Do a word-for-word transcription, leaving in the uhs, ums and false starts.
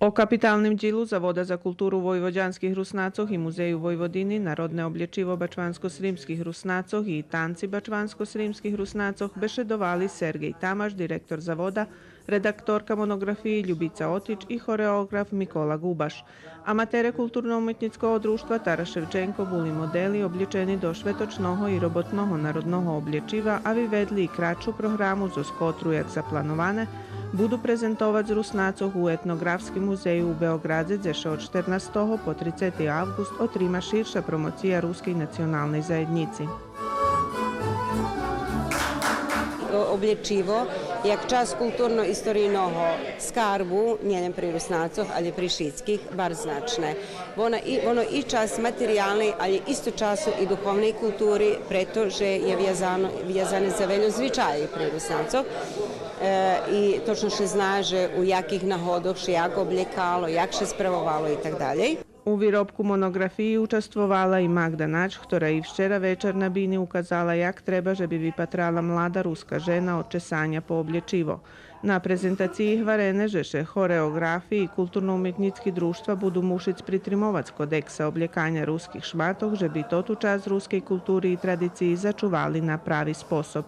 О капиталним дїлу Завода за културу войводянских Руснацох и Музею Войводини, народне облєчиво бачванско-сримских Руснацох и танци бачванско-сримских Руснацох бешедовали Сергей Тамаш, директор Завода, редакторка моноґрафиї Любица Отич и хореоґраф Микола Ґубаш. Аматере Културно-уметнїцкого дружтва Тарас Шевченко були модели облєчени до шветочного и роботного народного облєчива, а виведли и кратшу програму зоз котру, як заплановане, буду презентовац Руснацох у Етноґрафским музею у Беоґрадзе, дзе ше од штернастого по трицети авґуст отрима ширша промоция рускей националней заєднїци. Облєчиво як част културно-историйного скарбу, нєлєм при Руснацох, алє при шицких, барз значне. Воно и, воно и част материялней, алє источасо и духовней култури, прето же є вязано, вязане за вельо звичаї при Руснацох. Е, и точно ше зна же у яких нагодох ше як облєкало, як ше справовало и так далєй. У виробку моноґрафиї участвовала и Магда Нач, хтора и вчера вечар на бини указала як треба же би випатрала млада руска жена од чесаня по облєчиво. На презентациї гварене же ше хореоґрафи и културно-уметнїцки дружтва буду мушиц притримовац кодекса облєканя руских шматох, же би тоту часц рускей култури и традициї зачували на прави способ.